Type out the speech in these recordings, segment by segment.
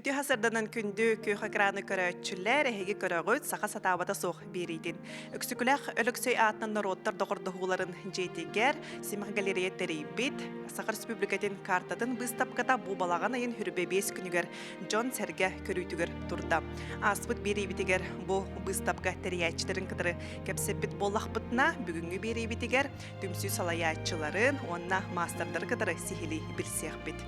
Үтүө сарданан күндү күөх экраны көрөөччүлэр, эһиги көрөҕүт саха сатаабата суох биэриитин. Өксөкүлээх Өлөксөй аатынан норуоттар доҕордоһууларын дьиэтигэр Симэх галерея тэрийбит Саха Республикатын картатын быыстапката бу балаҕан ыйын хүрбэ биэс күнүгэр дьон-сэргэ көрүүтүгэр турда. Ааспыт биэриибитигэр бу быыстапка тэрийээччилэрин кытары кэпсэппит буоллахпытына, бүгүҥҥү биэриибитигэр түмсүү салайааччыларын уонна маастардары кытары сиһилии билсиэхпит.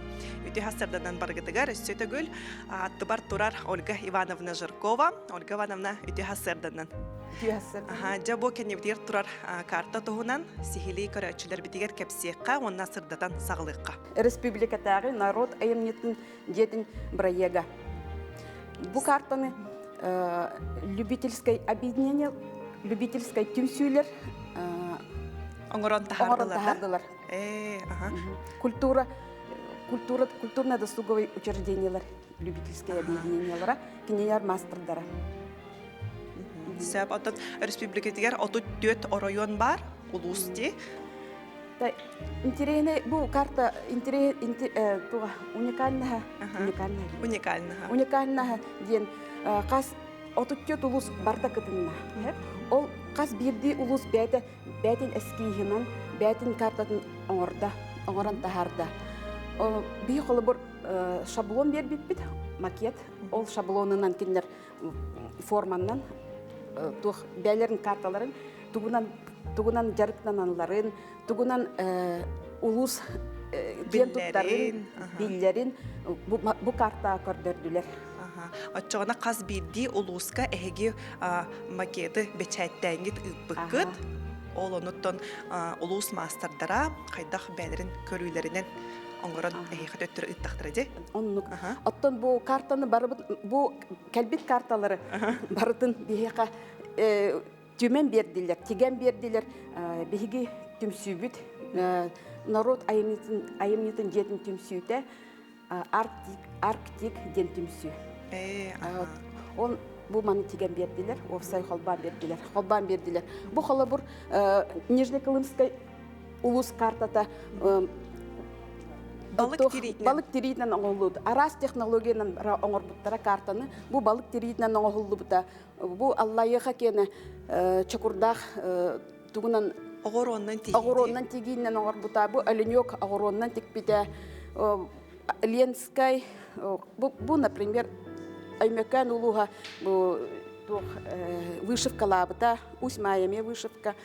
Үтүө сарданан барыгытыгар өссө төгүл аттыбар турар Ольга Ивановна Жиркова. Ольга Ивановна, үтүө сарданан. Үтүө сарданан. Дьэ бу кэннибитигэр турар карта туһунан сиһилии көрөөччүлэрбитигэр кэпсиэххэ уонна сырдатан саҕалыахха. Республикатааҕы народ айымньытын дьиэтин бырайыага. Бу картаны любительскай объединение, любительскай түмсүүлэр оҥорон таһаардылар. Культура, культура, культурно-досуговый учреждениелар, любительскай объединениелара, кинилэр мастердара. Сөп, оттон республикатыгар 34 оройуон бар, улуус дии. Интересный, бу карта уникальная, уникальная. Уникальная. Уникальная диэн хас 34 улуус барда кытынна. Ол хас биирдии улуус бэйэтэ бэйэтин эскииһинэн, бэйэтин картатын оҥордо, оҥорон таһаарда. Биһи холобур шаблон биэрбиппит, макет. Ол шаблонунан кинилэр форманнан туох бэйэлэрин карталарын тугунан тугунан дьарыктаналларын, тугунан улуус киэн туттарын, биллэрин бу картаҕа көрдөрдүлэр. Оччоҕуна хас биирдии улууска эһиги макеты бэчээттээҥҥит ыыппыккыт. Ол онуттан улуус маастардара хайдах бэйэлэрин көрүүлэринэн оҥорон эһиэхэ төттөрү ыыттахтара дии. Оннук. Оттон бу картаны барыбыт бу кэлбит карталары барытын биһиэхэ түмэн биэрдилэр, тигэн биэрдилэр. Биһиги түмсүүбүт норуот айымньытын айымньытын дьиэтин түмсүүтэ Арктик Арктик диэн түмсүү. Ол бу маны тигэн биэрдилэр, уопсай холбоон биэрдилэр, холбоон биэрдилэр. Бу холобур Нижнеколымскай улуус картата балык тириитинэн балык тириитинэн оҥоһуллубут. Араас технологиянан оҥорбуттара картаны. Бу балык тириитинэн оҥоһуллубута. Бу Аллайыаха киэнэ чокурдаах тугунан оҕуруоннан тигиинэн оҕуруоннан тигиинэн оҥорбута. Бу оленек оҕуруоннан тикпитэ. Ленскай бу, бу например, Өймөкөөн улууһа бу туох вышивкалаабыта, Усть Майя эмиэ вышивка,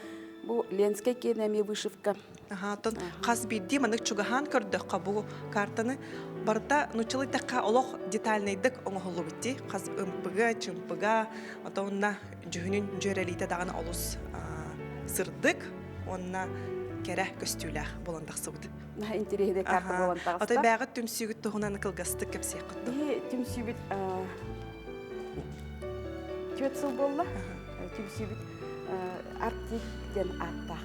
бу Ленскэй киэнэ эмиэ вышивка. Аха, оттон хас биирдии маннык чугаһаан көрдөххө бу картаны барыта нууччалыы эттэххэ олох детальнайдык оҥоһуллубут дии. Хас ымпыга, чымпыга, онна дьүһүнүн дьүөрэлиитэ даҕаны олус сырдык уонна кэрэ көстүүлээх буолан тахсыбыт. Наһаа интэриэһинэй карта буолан таҕыста. Отой бэйэҕит түмсүүгүт туһунан кылгастык кэпсиэххит дуо? Биһи түмсүүбүт түөрт сыл буолла. Түмсүүбүт Арктик диэн ааттаах.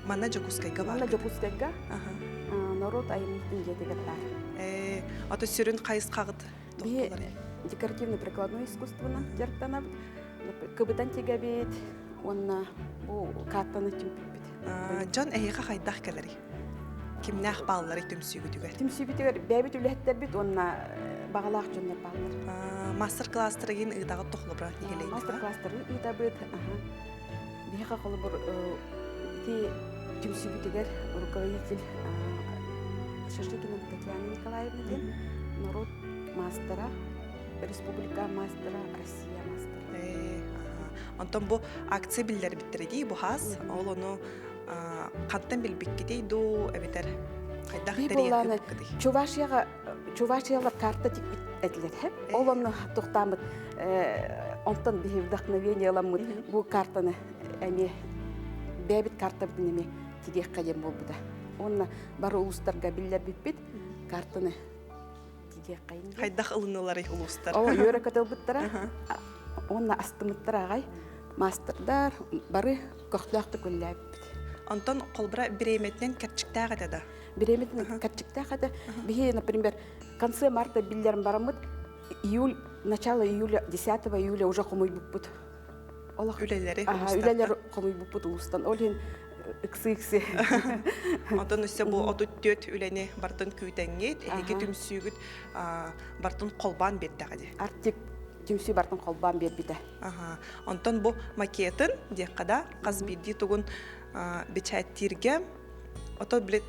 Манна Дьокуускайга баар. Манна Дьокуускайга норуот айымньытын дьиэтигэр баар. Ото сүрүн хайысхаҕыт Биһи декоративно-прикладной искусствонан дьарыктанабыт. Кыбытан тигэбит уонна бу картаны түмпүппүт. Дьон эһиэхэ хайдах кэлэрий? Кимнээх баалларый түмсүүгүтүгэр? Түмсүүбүтүгэр бэйэбит үлэһиттэрбит уонна баҕалаах дьоннор бааллар. Мастер-класстары иһин ыытаҕыт тохлобура нэһилиэнньэҕэ? Мастер-класстары ыытабыт. Биһиэхэ холобур ити түмсүүбүтүгэр руководитель Шашлыкина Татьяна Николаевна диэн норуот маастара, республика маастара, Россия маастара. Онтон бу акция биллэрбиттэрэ дии бу хаас. Ол ону хантан билбиккитий дуу эбэтэр хайдах тэрийэн Чувашияҕа Чувашиялар карта тикпит этилэр ол онно тохтааммыт онтон биһи вдохновение ыламмыт бу картаны эмиэ бэйэбит картабытын эмиэ тигиэххэ диэн буолбута уонна бары улуустарга биллэрбиппит картаны тигиэххэйин хайдах ылыныларый улуустар о үөрэ көтөлбүттара уонна астымыттара аҕай маастардар бары көхтөөхтүк үлэлээбиппит. Онтон холбура бириэмэтинэн кэрчиктээх этэ да? Бириэмэтинэн кэрчиктээх этэ. Биһи, например, в конце марта биллэрин бараммыт, июль, начало июля, 10 июля уже хомуйбуппут. Олох үлэлэри Үлэлэр хомуйбуппут улуустан. Ол иһин Ыксы-ыксы. Онтон өссө бу 34 үлэни бартын күүтэҥҥит, эһиги түмсүүгүт бартын холбоон биэрдэҕэ дии. Арктик түмсүү бартын холбоон биэрбитэ. Онтон бу макетын диэххэ да хас биирдии тугун бэчээттииргэ ото билет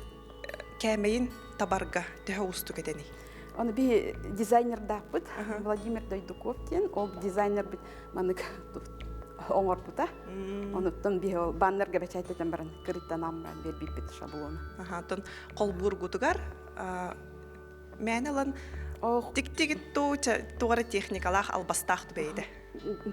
кээмэйин табарга төһө уустук этэний? Оны би дизайнердаахпыт Владимир Дойдуков диэн ол дизайнербит манык оҥорбута. Онуттан биһи ол баннерга бэчээттэтэн баран кырыттан баран биэрбиппит шаблону. Аха, холбуургутугар мээнэ ылан тик-тигит туу тугара техникалаах албастаах бэйдэ.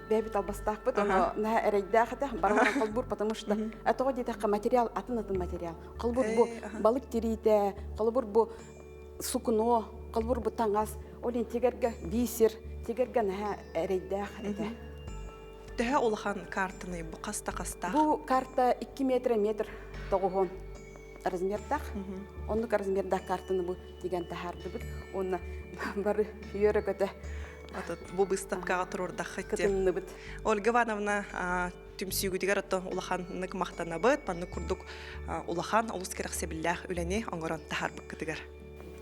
Бэйбит албастаахпыт, ону наһаа эрэйдээх этэ, барыларын холбуур, потому что тоҕо диэтэххэ материал атын-атын материал. Холбуур бу балык тириитэ, холобур бу сукно, холобур бу таҥас, ол иһин тигэргэ бисер, тигэргэ наһаа эрэйдээх этэ. Төһө улахан картаны бу хаста хастаах? Бу карта 2 метр метр тоҕуһун размердаах. Оннук размердаах картаны бу тигэн таһаардыбыт. Уонна бары үөрэ-көтө бу быыстапкаҕа туруордаххыт кытынныбыт. Ольга Ивановна түмсүүгүтүгэр оттон улаханнык махтанабыт. Маннык курдук улахан олус кэрэхсэбиллээх үлэни оҥорон таһаарбыккытыгар.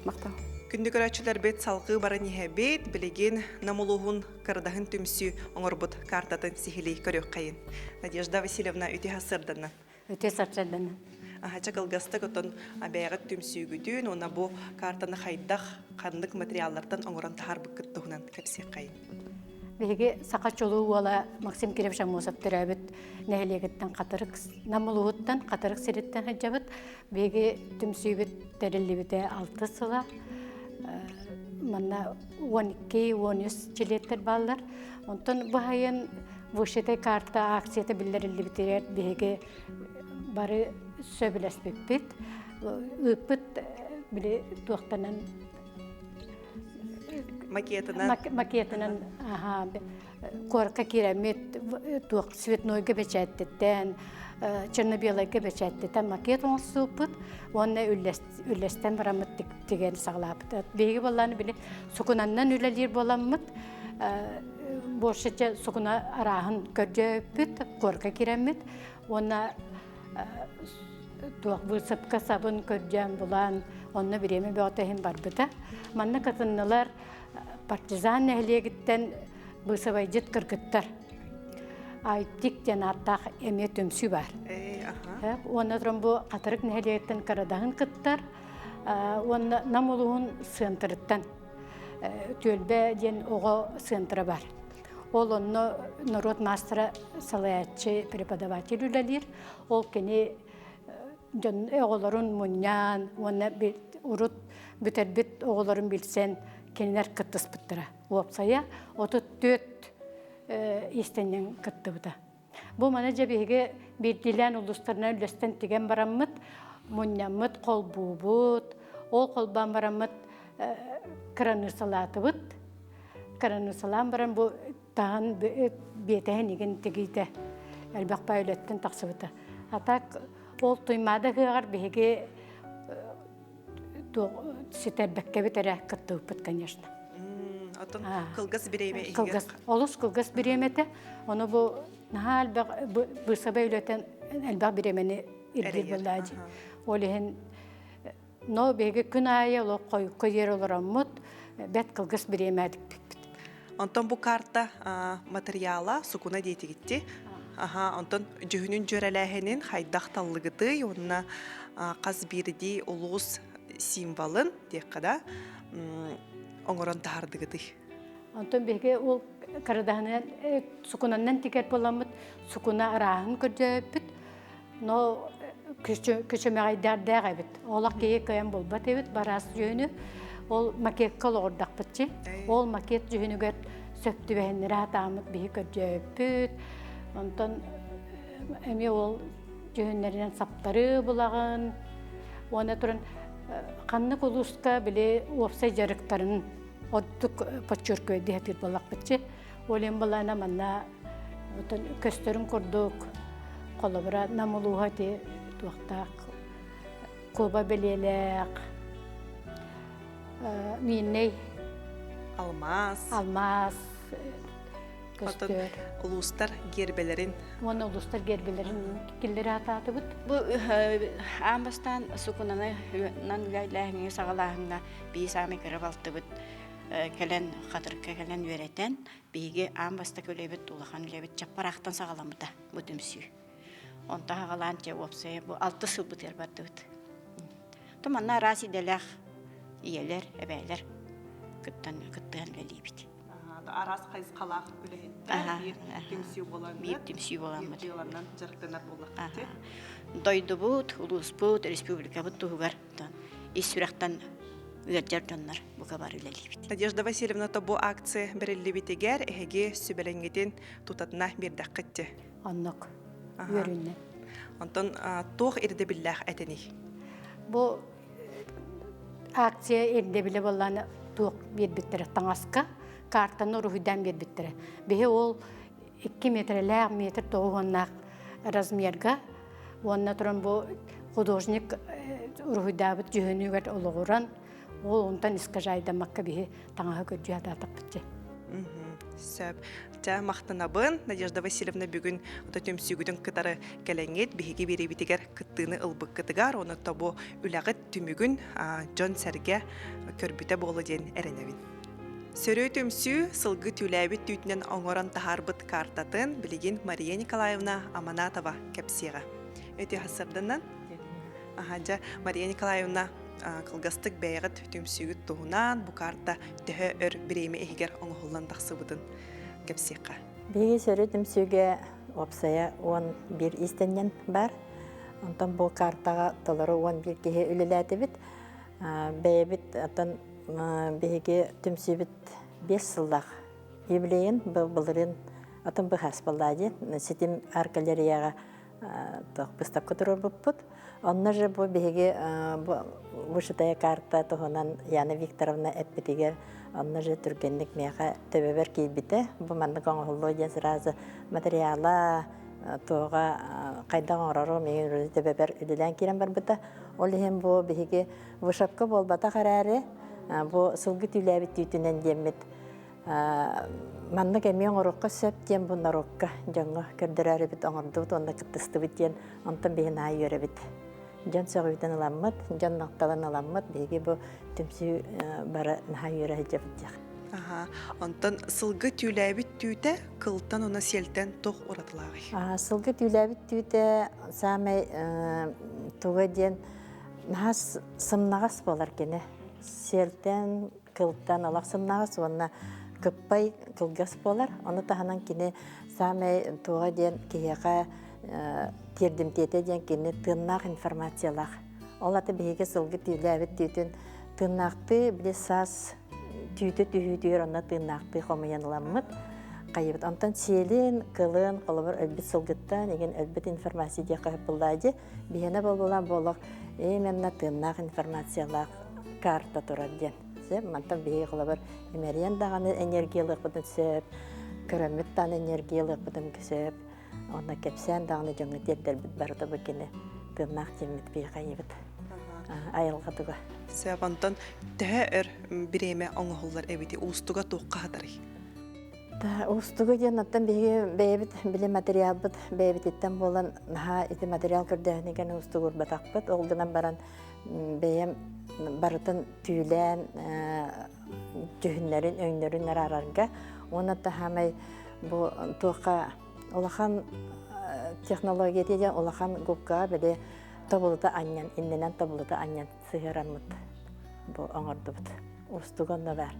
Махтал. Күндү көрөөччүлэрбит салгыы баран иһэбит. Билигин Нам улууһун Кырдаһын түмсүү оҥорбут картатын сиһилии көрүөххэйин. Надежда Васильевна үтүө сарсыарданан. Үтүө сарсыарданан. Аһача кылгастык отон бэйэҕит түмсүүгүтүн уонна бу картаны хайдах, ханнык материаллартан оҥорон таһаарбыккыт туһунан кэпсиэххэйин. Биһиги саха чулуу уола Максим Киров Аммосов төрөөбүт нэһилиэгиттэн Хатырык, Нам улууһуттан Хатырык сириттэн сылдьабыт. Биһиги түмсүүбүт тэриллибитэ алтыс сыла. Манна 12-13 чилиэттэр бааллар. Онтон бу сайын вышитай карта акцията биллэриллибитигэр биһиги бары сөбүлэспиппит. Ыыппыт били туохтанан макетынан макетынан куоракка киирэммит туох цветнойга бэчээттиттэн черно-белайга бэчээттитэн макет оҥорсууппут уонна үллэстэн бараммыт тигэн саҕалаабыт. Биһиги буоллааны били сукунаннан үлэлиир буоламмыт буоршача сукуна арааһын көрдөөппүт, куоракка киирэммит уонна туох быысапка сабын көрдөөн булан онно бириэмэ бөҕөтө иһин барбыта. Манна кытыннылар партизан нэһилиэгиттэн быысабайдьыт кыргыттар. Айтик диэн ааттаах эмиэ түмсүү бар. Уонна туран бу Хатырык нэһилиэгиттэн Карадаһын кыттар уонна Нам улууһун сыантырыттан Түөлбэ диэн оҕо сыантыра бар. Ол онно норуот маастара салайааччы преподаватель үлэлиир. Ол кини дьон оҕолорун мунньаан уонна урут бүтэрбит оҕолорун билсэн кинилэр кыттыспыттара. Уопсайа 34 иистэнньэҥ кыттыбыта. Бу маны дьэ биһиги биирдиилээн улуустарынан үллэстэн тигэн бараммыт, мунньаммыт, холбуубут, ол холбоон бараммыт кыраныыссалаатыбыт. Кыраныыссалаан баран бу таһын биэтэһин игин тигиитэ элбэх баай үлэттэн тахсыбыта. А так ол Туймаада ыһыаҕар биһиги ситэрбэккэбит эрэ кыттыбыппыт, конечно. Оттон кылгас бириэмэ Кылгас, олус кылгас бириэмэтэ. Ону бу наһаа элбэх быысабай үлэтэн элбэх бириэмэни ирдиир буоллаа Ол иһин но биһиги күн аайы олох хойукка диэри олороммут бэрт кылгас бириэмэ тикпиппит. Онтон бу карта материала сукуна диэтигитти. Аха, онтон дьүһүнүн дьүөрэлээһинин хайдах таллыгытый уонна хас биирдии улуус символын диэххэ да оҥорон таһаардыгытый. Онтон биһиги ол карадаһынан сукунаннан тигэр буоламмыт сукуна арааһын көрдөөбүппүт. Но күчүмэҕэйдэрдээх эбит. Олох киһи кыайан булбат эбит бараас дьүһүнү. Ол макетка олоҕурдахпытчы. Ол макет дьүһүнүгэр сөп түбэһиннэрэ сатааммыт биһи көрдөөбүппүт. Онтон эмиэ ол дьүһүннэринэн саптарыы булаҕын. Уонна туран ханнык улууска били уопсай дьарыктарын ордук подчеркивать сатыыр буоллахпытчы. Ол иһин былаана манна көстөрүн курдук холобура Нам улууһа ити туохтаах куба бэлиэлээх мииннэй алмаас алмаас. Көстөр. Улуустар гербэлэрин. Уонна улуустар гербэлэрин киллэри атаатыбыт. Бу аан бастаан сукунаны үлэлээһиҥҥэ саҕалааһыҥҥа биир саамай кыра балтыбыт кэлэн хатырыкка кэлэн үөрэтэн биһиги аан бастакы үлэбит улахан үлэбит чаппараахтан саҕаламмыта бу түмсүү. Онтон саҕалаан дьэ уопсайа бу алты сылбытыгар бардыбыт. То манна араас идэлээх ийэлэр, эбээлэр кыттан кыттыһан үлэлиибит. Араас хайысхалаах үлэһиттэр биир түмсүү буолан биир түмсүү буоламмыт дьыаланан дьарыктанар буоллахпыт. Дойдубут, улууспут, республикабыт туһугар ис сүрэхтэн ыалдьар дьоннор бука бары үлэлиибит. Надежда Васильевна, то бу акция бэриллибитигэр эһиги сүбэлэҥҥитин тутатына биэрдэххит Оннук. Үөрүннэ. Онтон туох ирдэбиллээх этэний? Бу акция ирдэбилэ буоллаана туох биэрбиттэрэ таҥаска картаны уруһуйдаан биэрбиттэрэ. Биһи ол 2 метрэлээх, метр тоҕуһуоннаах размерга уонна туран бу художник уруһуйдаабыт дьүһүнүгэр олоҕуран ол онтон искажайдаммакка биһи таҥаһы көрдүү сатаатахпыт Сөп. Ча махтанабын. Надежда Васильевна бүгүн ото түмсүүгүтүн кытары кэлэҥҥит биһиги биэриибитигэр кыттыыны ылбыккытыгар, оны тобу үлэҕит түмүгүн дьон-сэргэ көрбүтэ буолуо диэн эрэнэбин. Сөрү түмсүү сылгы түүлээбит түүтүнэн оҥорон таһаарбыт картатын билигин Мария Николаевна Аманатова кэпсиэҕэ. Өтө сарданан. Аха, дьэ, Мария Николаевна, кылгастык бэйэҕит түмсүүгүт туһунан бу карта төһө өр бириэмэ иһигэр оҥоһуллан тахсыбытын кэпсиэххэ. Биһиги сөрү түмсүүгэ уопсайа 11 иистэнньэн бар. Онтон бу картаҕа толору 11 киһи үлэлээтибит. Бэйэбит оттон биһиги түмсүүбүт 5 сыллаах юбилейын былырыын атын быһаас буолла диэн ситим арт-галереяҕа быыстапка туруорбуппут. Онно же бу биһиги вышитая карта туһунан Яна Викторовна эппитигэр онно же түргэнник миэхэ төбөбөр киирбитэ. Бу маннык оҥоһуллуо диэн сразу материала туоҕа хайдах оҥорору миигин төбөбөр үлэлээн киирэн барбыта. Ол иһин бу биһиги вышивка буолбатах эрээри бу сылгы түүлээбит түүтүнэн диэммит Маннык эмиэ оҥоруохха сөп диэн бу норуокка дьоҥҥо көрдөрөөрүбүт оҥордубут уонна кыттыстыбыт диэн онтон биһи наһаа үөрэбит. Дьон сөҕүүтүн ыламмыт, дьон махталын ыламмыт, биһиги бу түмсүү бары наһаа үөрэ сылдьабыт диэх. Аха. Онтон сылгы түүлээбит түүтэ кылтан уонна сиэлтэн туох уратылааҕый? Сылгы түүлээбит түүтэ саамай туга диэн наһаа сымнаҕас буолар кини. Сиэлтэн кылтан олох сымнаҕас уонна кыппай кылгас буолар. Ону таһынан кини саамай туоҕа диэн киһиэхэ тиэрдимтиэтэ диэн кини тыыннаах информациялаах. Ол аты биһиги сылгы түүлээбит түүтүн тыыннаахтыы били саас түүтэ түһүүтүгэр онно тыыннаахтыы хомуйан ыламмыт хайыбыт. Онтон сиэлин, кылын, холобур өлбүт сылгыттан игин өлбүт информация диэххэ сөп буоллаа дии. Биһиэнэ буоллулаан буолуох именно тыыннаах информациялаах карта турар диэн. Сөп, мантан биһиги холобур имэрийэн даҕаны энергиялыахпытын сөп, көрөммүт даҕаны энергиялыахпытын сөп, уонна кэпсээн даҕаны дьоҥҥо тиэрдэрбит барыта бу кини тыыннаах диэммит биһиэхэ айылҕа туга. Сөп, онтон төһө өр бириэмэ оҥоһуллар эбити уустуга туохха хатарый? Уустуга диэн оттон биһиги бэйэбит били материалбыт бэйэбититтэн буолан наһаа ити материал көрдөөһүнүгэр уустугурбатахпыт. Ол гынан баран бэйэм барытын түүлээн дьүһүннэрин, өҥнөрүн араарарга уонна таһаамай бу туохха улахан технология диэн улахан губкаҕа били тобулута анньан иннинэн тобулута анньан сыһыараммыт бу оҥордубут. Уустуга онно баар.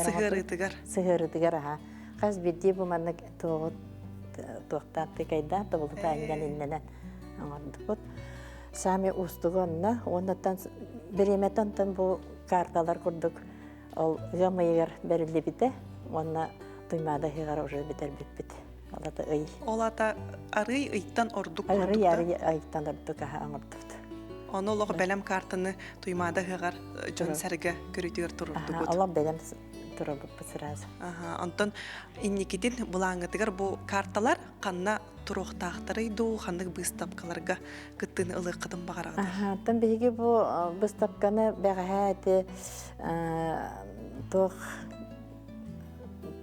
Сыһыарыытыгар. Сыһыарыытыгар аха. Хас биирдии бу маннык туоҕу туохтаан тыкайдаан тобулута анньан иннинэн оҥордубут. Саамай уустуга онно. Уоннаттан бириэмэтэ онтон бу карталар курдук ол ыам ыйыгар бэриллибитэ уонна Туймаада ыһыаҕар уже бүтэрбиппит. Ол ата ый. Ол ата арый ыйтан ордук Арый арый ыйтан ордук аха оҥордубут. Ону олох бэлэм картаны Туймаада ыһыаҕар дьон-сэргэ көрүтүгэр турурдубут. Олох бэлэм турурбуппут сразу. Онтон инникитин былааҥҥытыгар бу карталар ханна туруохтаахтарый дуу, ханнык быыстапкаларга кыттыыны ылыаххытын баҕараҕытый? Оттон биһиги бу быыстапканы бэҕэһээ ити туох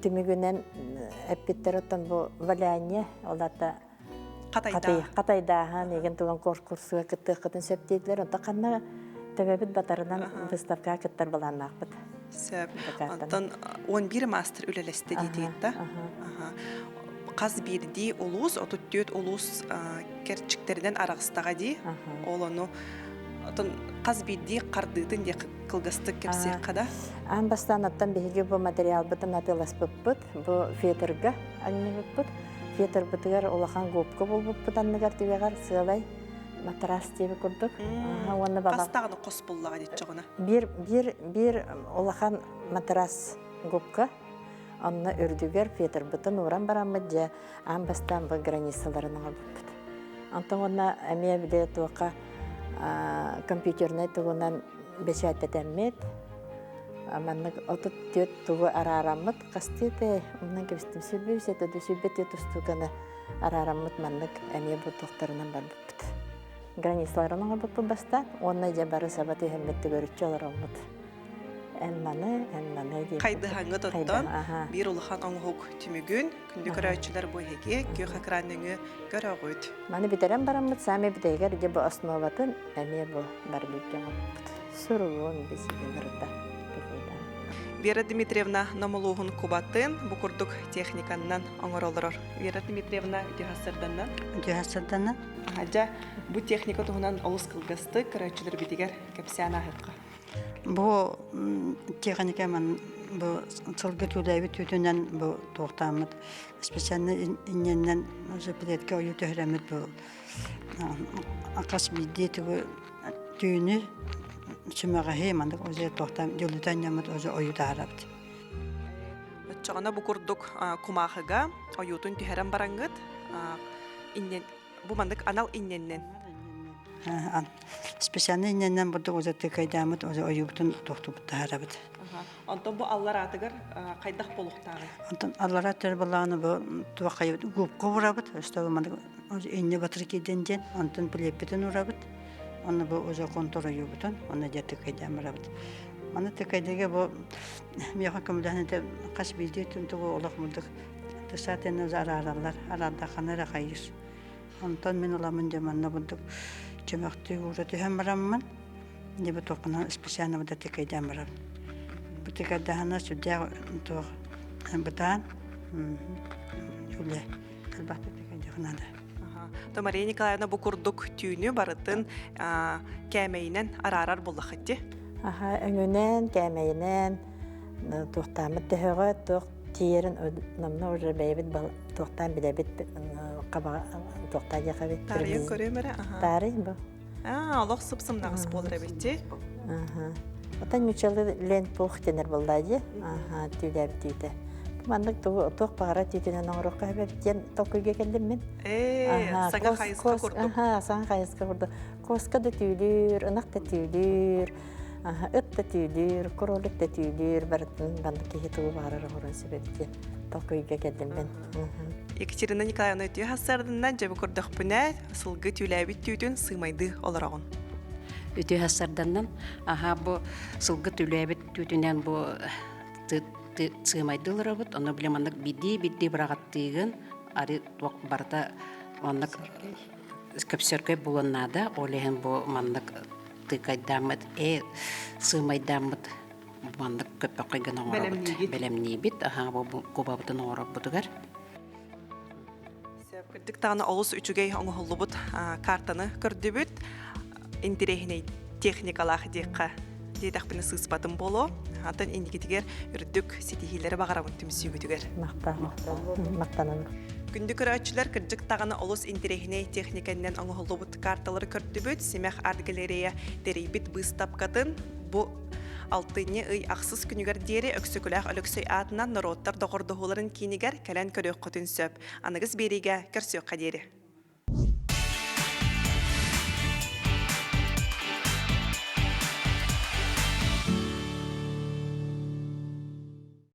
түмүгүнэн эппиттэр оттон бу валяние ол ата Хатайдааһын еген туган курсуга кыттыаххытын сөп диэтилэр. Онто ханна төбөбүт батарынан выставкаҕа кыттар былааннаахпыт. Сөп. Онтон 11 мастер үлэлэстэ диэтигит да? Хас биирдии улуус, 34 улуус кэрчиктэринэн араҕыстаҕа дии. Ол ону отон хас биирдии хардыытын диэ кылгастык кэпсиэххэ да? Аан бастаан оттон биһиги бу материалбытын атыыласпыппыт. Бу фетрга анньыбыппыт. Фетрбытыгар улахан губка булбуппут анныгар түгэҕэр сыалай матрас диэби курдук. Уонна баба Хас хос буллаҕа диэччэҕинэ? Биир биир биир улахан матрас губка. Онно үрдүгэр фетрбытын ууран бараммыт дьэ аан бастаан бу границаларын оҥорбуппут. Онтон уонна эмиэ били туохха компьютернай тугунан бэчээттэтэммит маннык 34 тугу араараммыт хастыы тэ умнан кэбистим сүрбэ үс этэ сүрбэ түөрт устууканы араараммыт маннык эмиэ бу туохтарынан барбыппыт границаларын оҥорбуппут бастаан уонна дьэ бары саба түһэммит төгөрүччү олороммут эн маны эн маны диэн хайдыһаҥҥыт оттон биир улахан оҥоһук түмүгүн күндү көрөөччүлэр бу эһиги күөх экран нөҥүө көрөҕүт маны бүтэрэн бараммыт саамай бүтэһигэр дьэ бу основатын эмиэ бу барбикке оҥорбуппут суругун бисиги барыта Вера Дмитриевна Номулууһун кубатын бу курдук техниканнан оҥоролорор. Вера Дмитриевна үтүө Үтүө Дьэ, бу техника туһунан олус кылгастык көрөөччүлэрбитигэр кэпсээн ааһыахха. Бу техника ман бу сылгы түүлээбит түүтүнэн бу туохтааммыт специально инньэннэн запилетка ойуу түһэрэммит бу хас биирдии тугу түүнү сүмэҕэһи маннык уже туохтаан дьөлүтэн ньаммыт уже ойуу таһаарабыт. Оччоҕуна бу курдук кумаахыга ойуутун түһэрэн бараҥҥыт иннен бу маннык анал инненнен Специально инненнен бурдук уже тыкайдаамыт уже ойуубутун туохтубут таһаарабыт. Онтон бу аллараатыгар хайдах буолуохтааҕый? Онтон аллараатыгар былааны бу туох хайыбыт губка урабыт, өстө маннык инне батыр киирдин диэн, онтон плеппитин урабыт. Онно бу уже контур ойуубутун, онно дьэ тыкайдаан барабыт. Маны тыкайдыга бу миэхэ көмөлөһөн этэ хас биирдии түн тугу олох мурдук тысаатыны араараллар, араардаххана эрэ хайыыр. Онтон мин ыламын дьэ манна бурдук чөмөхтүү уура түһэн бараммын, дьэ бу туохпунан специально бу да тыкайдаан барабын. Бу тыкайдаһына сүрдээх туох бытаан үлэ элбэхтик тыкайдыах наада. То Мария Николаевна бу курдук түүнү барытын кээмэйинэн араарар буллахыт дии. Аха, өҥүнэн, кээмэйинэн туохтааммыт төһөҕө туох тиийэрин намна уже бэйэбит туохтаан билэбит хаба туохтаа диэхэбит. Таарыйан көрүөм эрэ. Таарый бу. Аа, олох сып-сымнаҕас буолар эбит дии. Аха. Отон ньучалы лен пух тенер буолла дии. Аха, түүлээбит түүтэ. Маннык туох баҕара түүтүнэн оҥоруохха сөп диэн толкуйга кэллим мин. Ээ, саҥа хайысха курдук. Аха, саҥа хайысха курдук. Коска да түүлүүр, ынах да түүлүүр, ыт да түүлүүр, кролик да түүлүүр, барытын маннык киһи тугу баҕарар оҥорон сөп эбит диэн толкуйга кэллим мин. Екатерина Николаевна үтүө хассардынан дьэби көрдөхпүнэ, сылгы түүлээбит түүтүн сыымайдыы олороҕун. Үтүө хассарданнан, аха бу сылгы түүлээбит түүтүнэн бу сыымайды олоробут, ону бile маннык бидии-бидии быраҕаттыыгын, ары туох барыта маннык көпсөркөй буолуон наада, ол иһин бу маннык тыыкайдааммыт, ээ сыымайдааммыт маннык көппөххөй гына оҥоробут, бэлэмниибит, аһаа бу кубабытын оҥоробутугар. Кырдьык даҕаны олус үчүгэй оҥоһуллубут картаны көрдүбүт. Интэриэһинэй техникалаах диэххэ диэтэхпинэ сыыспатым буолуо. Антон инникитигэр үрдүк ситиһиилэри баҕарабын түмсүүгүтүгэр. Махтанабын. Күндү көрөөччүлэр, кырдьык даҕаны олус интэриэһинэй техникэннэн оҥоһуллубут карталары көрдүбүт. Симэх арт-галерея тэрийбит быыстапкатын бу алтынньы ый ахсыс күнүгэр диэри Өксөкүлээх Өлөксөй аатынан норуоттар доҕордоһууларын киинигэр кэлэн көрүөххүтүн сөп. Аныгыс биэриигэ көрсүөххэ диэри.